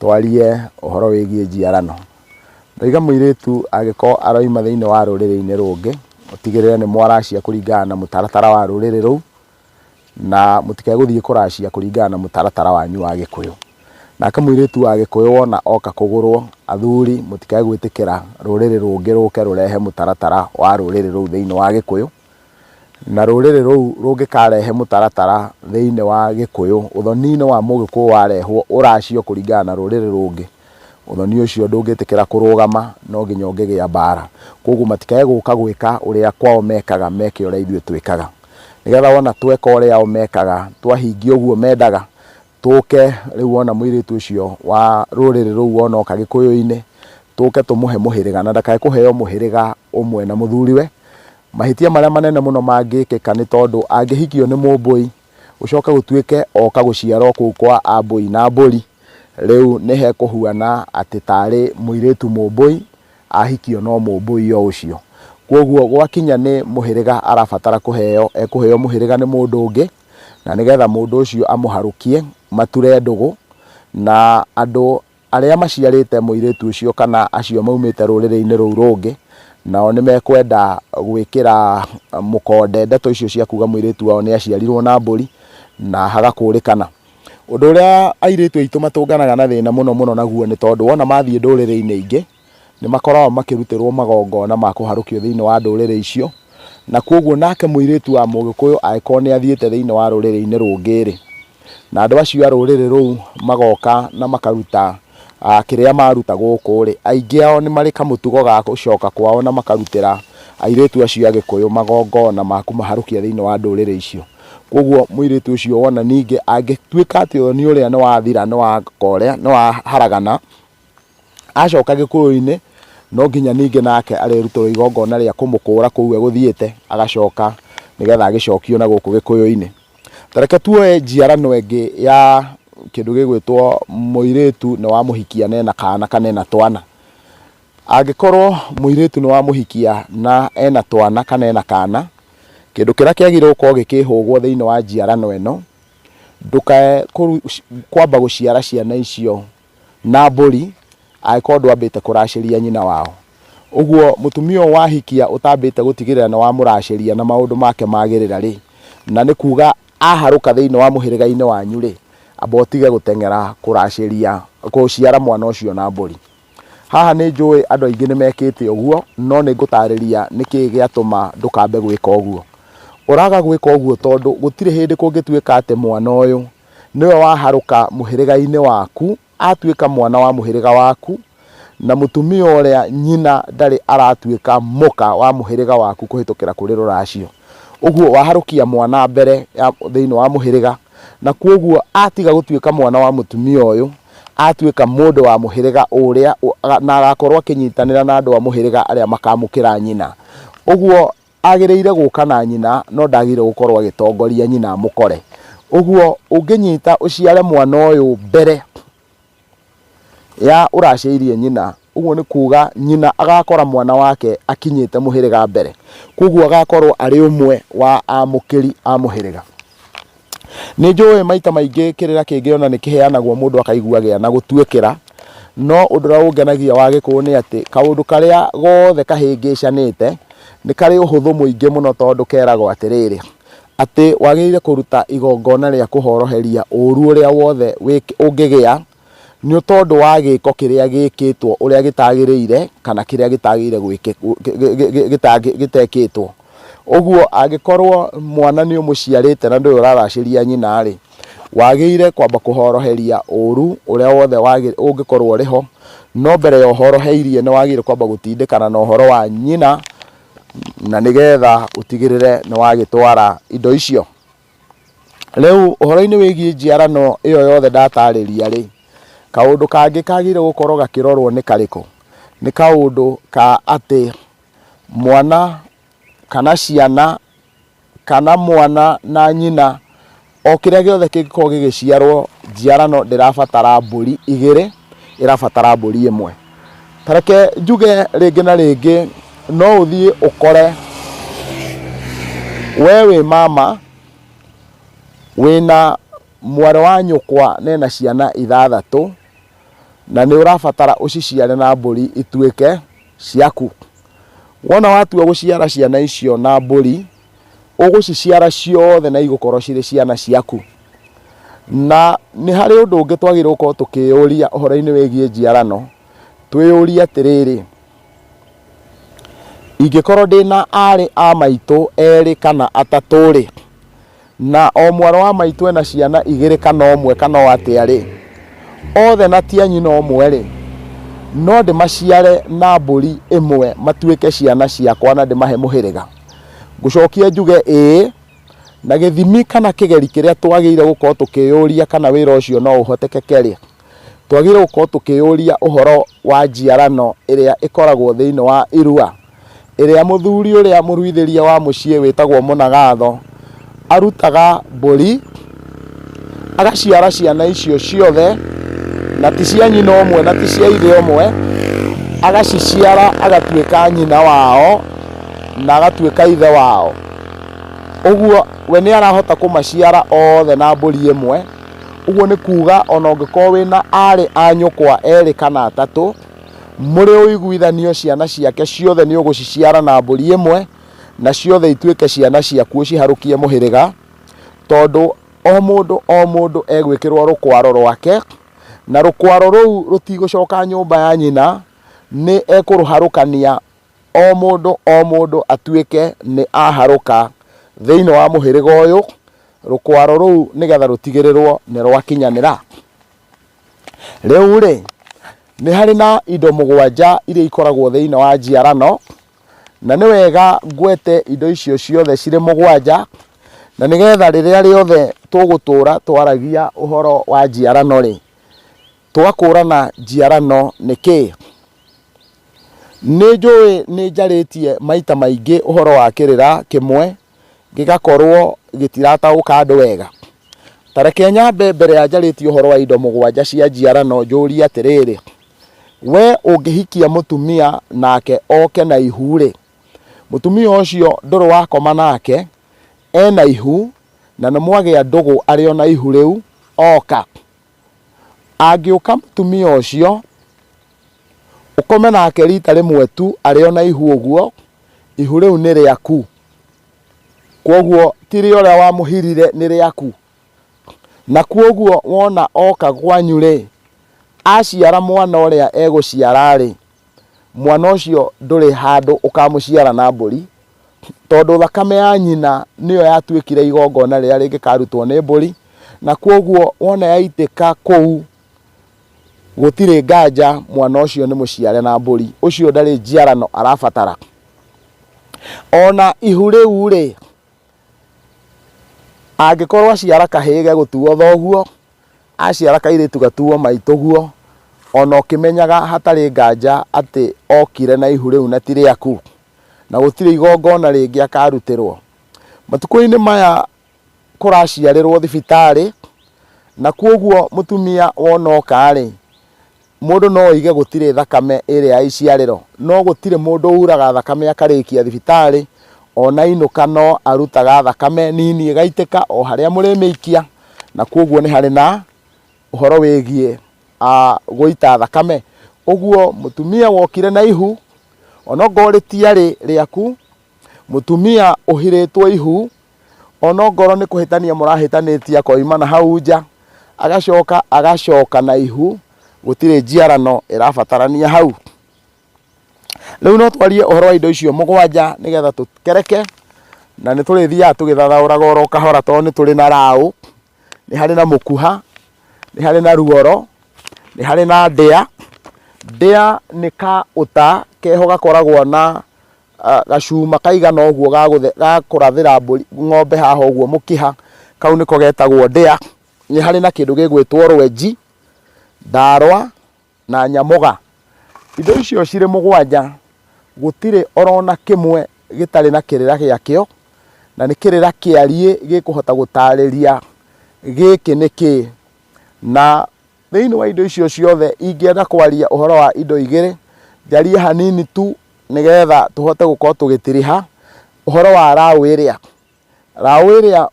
Twarie ũhoro wĩgiĩ njiarano. Ndoiga mũirĩtu angĩkorwo aroima thĩinĩ wa rũrĩrĩ-inĩ rũngĩ, ũtigĩrĩre nĩ mwaracia kũringana na mũtaratara wa rũrĩrĩ rũu, na mũtikae gũthiĩ kũracia kũringana na mũtaratara wanyu wa Gĩkũyũ. Nake mũirĩtu wa Gĩkũyũ wona oka kũgũrwo, athuri mũtikae gwĩtĩkĩra rũrĩrĩ rũngĩ rũke rũrehe mũtaratara wa rũrĩrĩ rũu thĩinĩ wa Gĩkũyũ. Na rũrĩrĩ rũu rũngĩkarehe mũtaratara thĩinĩ wa Gĩkũyũ, ũthoni-inĩ wa Mũgĩkũyũ warehwo ũracio kũringana na rũrĩrĩ rũngĩ, ũthoni ũcio ndũngĩtĩkĩra kũrũgama, no nginya ũngĩgĩa mbara. Koguo matikae gũka gwĩka ũrĩa kwao mekaga, meke ũrĩa ithuĩ twĩkaga. Nĩgetha wona tweka ũrĩa o mekaga, twahingia ũguo mendaga, Tũke rĩu wona mũirĩtu ũcio wa rũrĩrĩ rũu wona oka Gĩkũyũ-inĩ, tũke tũmũhe mũhĩrĩga na ndakae kũheo mũhĩrĩga ũmwe na mũthuriwe. Mahĩtia marĩa manene mũno mangĩkĩka nĩ tondũ angĩhikio nĩ Mũmbũi, gũcoke gũtuĩke oka gũciarwo kũu kwa Ambũi na mbũri, rĩu nĩ hekũhuana atĩ tarĩ mũirĩtu Mũmbũi ahikio no Mũmbũi o ũcio. Kwoguo gwakinya nĩ mũhĩrĩga arabatara kũheo, ekũheo mũhĩrĩga nĩ mũndũ ũngĩ, na nĩgetha mũndũ ũcio amũharũkie, mature ndũgũ, na andũ arĩa maciarĩte mũirĩtu ũcio kana acio maumĩte rũrĩrĩ-inĩ rũu rũngĩ, nao nĩ mekwenda gwĩkĩra mũkonde ndeto icio cia kuga mũirĩtu wao nĩ aciarirwo na mbũri, na hagakũrĩkana. Ũndũ ũrĩa airĩtu aitũ matũnganaga na thĩna mũno mũno naguo nĩ tondũ wona mathiĩ ndũrĩrĩ-inĩ ingĩ, nĩ makoragwo makĩrutĩrwo magongona ma kũharũkio thĩinĩ wa ndũrĩrĩ icio, na kwoguo nake mũirĩtu wa mũgĩkũyũ angĩkorwo nĩ athiĩte thĩinĩ wa rũrĩrĩ-inĩ rũngĩ-rĩ, na andũ acio a rũrĩrĩ rũu magoka na makaruta kĩrĩa maruta gũkũ-rĩ, aingĩ ao nĩ marĩ kamũtugo ga gũcoka kwao na makarutĩra airĩtu acio a gĩkũyũ magongona ma kũmaharũkia thĩinĩ wa ndũrĩrĩ icio. Kwoguo mũirĩtu ũcio wona ningĩ angĩtuĩka atĩ ũthoni ũrĩa nĩ wathira nĩ wakorĩa nĩ waharagana, Acoka Gĩkũyũ-inĩ, no nginya ningĩ nake arĩrutĩrwo igongona rĩa kũmũkũra kũu egũthiĩte, agacoka nĩgetha agĩcokio na gũkũ Gĩkũyũ-inĩ. Ta reke tuoe njiarano ĩngĩ ya kĩndũ gĩgwĩtwo mũirĩtu nĩ wamũhikia na ena kana kana ena twana. Angĩkorwo mũirĩtu nĩ wamũhikia na ena twana kana ena kana, kĩndũ kĩrĩa kĩagĩrĩirwo gũkorwo gĩkĩhũgwo thĩinĩ wa njiarano ĩno, ndũkae kwamba gũciara ciana icio na mbũri angĩkorwo ndwambĩte kũracĩria nyina wao. Ũguo mũtumia ũyũ wahikia ũtambĩte gũtigĩrĩra nĩ wamũracĩria na maũndũ make magĩrĩra rĩ, na nĩ kuga aharũka thĩinĩ wa mũhĩrĩga-inĩ wanyu rĩ, amba ũtige gũteng'era kũracĩria, gũciara mwana ũcio na mbũri. Haha nĩ njũĩ andũ aingĩ nĩ mekĩte ũguo, no nĩ ngũtarĩria nĩkĩ gĩatũma ndũkambe gwĩka ũguo. Ũraga gwĩka ũguo tondũ gũtirĩ hĩndĩ kũngĩtuĩka atĩ mwana ũyũ nĩwe waharũka mũhĩrĩga-inĩ waku, atuĩka mwana wa mũhĩrĩga waku, na mũtumia ũrĩa nyina ndarĩ aratuĩka mũka wa mũhĩrĩga waku kũhĩtũkĩra kũrĩ rũracio. Ũguo waharũkia mwana mbere ya thĩinĩ wa mũhĩrĩga, na kwoguo atiga gũtuĩka mwana wa mũtumia ũyũ, atuĩka mũndũ wa mũhĩrĩga ũrĩa, na agakorwo akĩnyitanĩra na andũ a mũhĩrĩga arĩa makamũkĩra nyina. Ũguo Agĩrĩire gũka na nyina no ndagĩrĩire gũkorwo agĩtongoria nyina amũkore. Ũguo ũngĩnyita ũciare mwana ũyũ mbere ya ũracĩirie nyina, ũguo nĩ kuga nyina agakora mwana wake akinyĩte mũhĩrĩga mbere. Koguo agakorwo arĩ ũmwe wa amũkĩri a mũhĩrĩga. Nĩ njũĩ maita maingĩ kĩrĩra kĩngĩ ona nĩ kĩheanagwo mũndũ akaigua agĩa na gũtuĩkĩra, no ũndũ ũrĩa ũngenagia wa Gĩkũyũ nĩ atĩ kaũndũ karĩa gothe kahĩngĩcanĩte nĩ karĩ ũhũthũ mũingĩ mũno tondũ keragwo atĩrĩrĩ, atĩ wagĩrĩire kũruta igongona rĩa kũhoroheria ũru ũrĩa wothe ũngĩgĩa Nĩ tondũ wa gĩko kĩrĩa gĩkĩtwo ũrĩa gĩtagĩrĩire kana kĩrĩa gĩtagĩrĩire gĩtekĩtwo. Ũguo angĩkorwo mwana nĩ ũmũciarĩte na ndũrĩ ũraracĩria nyina rĩ, wagĩrĩire kwamba kũhoroheria ũru ũrĩa wothe ũngĩkorwo ũrĩ ho, no mbere ya ũhoroheirie nĩ wagĩrĩire kwamba gũtindĩkana na ũhoro wa nyina na nĩgetha ũtigĩrĩre nĩ wagĩtwara indo icio. Rĩu ũhoro-inĩ wĩgiĩ njiarano ĩyo yothe ndatarĩria rĩ, kaũndũ kangĩ kagĩrĩire gũkorwo gakĩrorwo nĩ karĩkũ? Nĩ kaũndũ ka atĩ mwana kana ciana kana mwana na nyina o kĩrĩa gĩothe kĩngĩkorwo gĩgĩciarwo njiarano ndĩrabatara mbũri igĩrĩ, ĩrabatara mbũri ĩmwe. Ta reke njuge rĩngĩ na rĩngĩ no ũthiĩ ũkore we wĩ mama wĩna mwarĩ wa nyũkwa na ena ciana ithathatũ, Na nĩ ũrabatara ũciciare na mbũri ituĩke ciaku. Wona watua gũciara ciana icio na mbũri, ũgũciciara ciothe na igũkorwo cirĩ ciana ciaku. Na nĩ harĩ ũndũ ũngĩ twagĩrĩirwo gũkorwo tũkĩyũria ũhoro-inĩ wĩgiĩ njiarano, twĩyũrie atĩrĩrĩ, ingĩkorwo ndĩna arĩ a maitũ erĩ kana atatũ-rĩ, na o mwarĩ wa maitũ ena ciana igĩrĩ kana ũmwe kana o atĩa-rĩ, othe na ti a nyina ũmwe-rĩ, no ndĩmaciare na mbũri ĩmwe matuĩke ciana ciakwa na ndĩmahe mũhĩrĩga? Ngũcokia njuge ĩĩ, na gĩthimi kana kĩgeri kĩrĩa twagĩrĩire gũkorwo tũkĩyũria kana wĩra ũcio no ũhotekeke-rĩ, twagĩrĩirwo gũkorwo tũkĩyũria ũhoro wa njiarano ĩrĩa ĩkoragwo thĩinĩ wa irua, ĩrĩa mũthuri ũrĩa mũruithĩria wa mũciĩ wĩtagwo mũnagatho arutaga mbũri, agaciara ciana icio ciothe, na ti cia nyina ũmwe na ti cia ithe ũmwe, agaciciara agatuĩka nyina wao na agatuĩka ithe wao. Ũguo we nĩ arahota kũmaciara othe na mbũri ĩmwe. Ũguo nĩ kuga ona ũngĩkorwo wĩna arĩ a nyũkwa erĩ kana atatũ, mũrĩ ũiguithanio ciana ciake ciothe nĩ ũgũciciara na mbũri ĩmwe, na ciothe ituĩke ciana ciaku ũciharũkie mũhĩrĩga, tondũ o mũndũ o mũndũ egwĩkĩrwo rũkwaro rwake, na rũkwaro rũu rũtigũcoka nyũmba ya nyina, nĩ ekũrũharũkania o mũndũ o mũndũ atuĩke nĩ aharũka thĩinĩ wa mũhĩrĩga ũyũ, rũkwaro rũu nĩgetha rũtigĩrĩrwo nĩ rwakinyanĩra. Rĩu rĩ, nĩ harĩ na indo mũgwanja iria ikoragwo thĩinĩ wa njiarano, na nĩ wega ngwete indo icio ciothe cirĩ mũgwanja, na nĩgetha rĩrĩa rĩothe tũgũtũra twaragia ũhoro wa njiarano rĩ, tũgakũrana njiarano nĩ kĩĩ. Nĩ njũĩ nĩ njarĩtie maita maingĩ ũhoro wa kĩrĩra kĩmwe gĩgakorwo gĩtirataũka andũ wega. Ta reke nyambe mbere ya njarĩtie ũhoro wa indo mũgwanja cia njiarano njũrie atĩrĩrĩ, we ũngĩhikia mũtumia nake oke na ihu-rĩ, mũtumia ũcio ndũrĩ wakoma nake, ena ihu na nĩ mwagĩa ndũgũ arĩ o na ihu rĩu oka. Angĩũka mũtumia ũcio, ũkome nake rita rĩmwe tu arĩ o na ihu ũguo, ihu rĩu nĩ rĩaku. Kwoguo ti rĩa ũrĩa wamũhirire nĩ rĩaku. Na kwoguo wona oka kwanyu rĩ, aciara mwana ũrĩa egũciara rĩ, mwana ũcio ndũrĩ handũ ũkamũciara na mbũri, tondũ thakame ya nyina nĩyo yatuĩkire igongona rĩrĩa rĩngĩkarutwo nĩ mbũri, na kwoguo wona yaitĩka kũu gũtirĩ nganja mwana ũcio nĩ mũciare na mbũri, ũcio ndarĩ njiarano arabatara. Ona ihu rĩu rĩ, angĩkorwo aciara kahĩĩ gegũtuo thoguo, aciara kairĩtu gatuo maitũguo, ona ũkĩmenyaga hatarĩ nganja atĩ okire na ihu rĩu na ti rĩaku, na gũtirĩ igongona rĩngĩ akarutĩrwo. Matukũ-inĩ maya kũraciarĩrwo thibitarĩ, na kwoguo mũtumia wona oka-rĩ, mũndũ no oige gũtirĩ thakame ĩrĩa ya iciarĩro, no gũtirĩ mũndũ uraga thakame akarĩkia thibitarĩ, ona ainũka no arutaga thakame nini ĩgaitĩka o harĩa mũrĩmĩikia, na kwoguo nĩ harĩ na ũhoro wĩgiĩ gũita thakame. Ũguo mũtumia wokire na ihu, onokorwo rĩtiarĩ rĩaku, mũtumia ũhirĩtwo ihu, onongorwo nĩ kũhĩtania mũrahĩtanĩtie akoima na hau nja, agacoka agacoka na ihu, gũtirĩ njiarano ĩrabatarania hau. Rĩu no twarie ũhoro wa indo icio mũgwanja nĩgetha tũkereke, na nĩ tũrĩthiaga tũgĩthathaũraga oro kahora tondũ nĩ tũrĩ na raũ, nĩ harĩ na mũkuha, nĩ harĩ na ruoro, nĩ harĩ na ndĩa. Ndĩa nĩ ka ũta keho gakoragwo na gacuma kaigana ũguo ga kũrathĩra mbũri ng'ombe haha ũguo mũkiha, kau nĩko getagwo ndĩa. Nĩ harĩ na kĩndũ gĩgwĩtwo rwenji, ndarwa na nyamũga. Indo icio cirĩ mũgwanja, gũtirĩ orona kĩmwe gĩtarĩ na kĩrĩra gĩakĩo, na nĩ kĩrĩra kĩariĩ gĩkũhota gũtarĩria gĩkĩ nĩ kĩĩ. Na thĩinĩ wa indo icio ciothe ingĩenda kwaria ũhoro wa indo igĩrĩ, njarie hanini tu nĩgetha tũhote gũkorwo tũgĩtiriha ũhoro wa raũ ĩrĩa. Raũ ĩrĩa.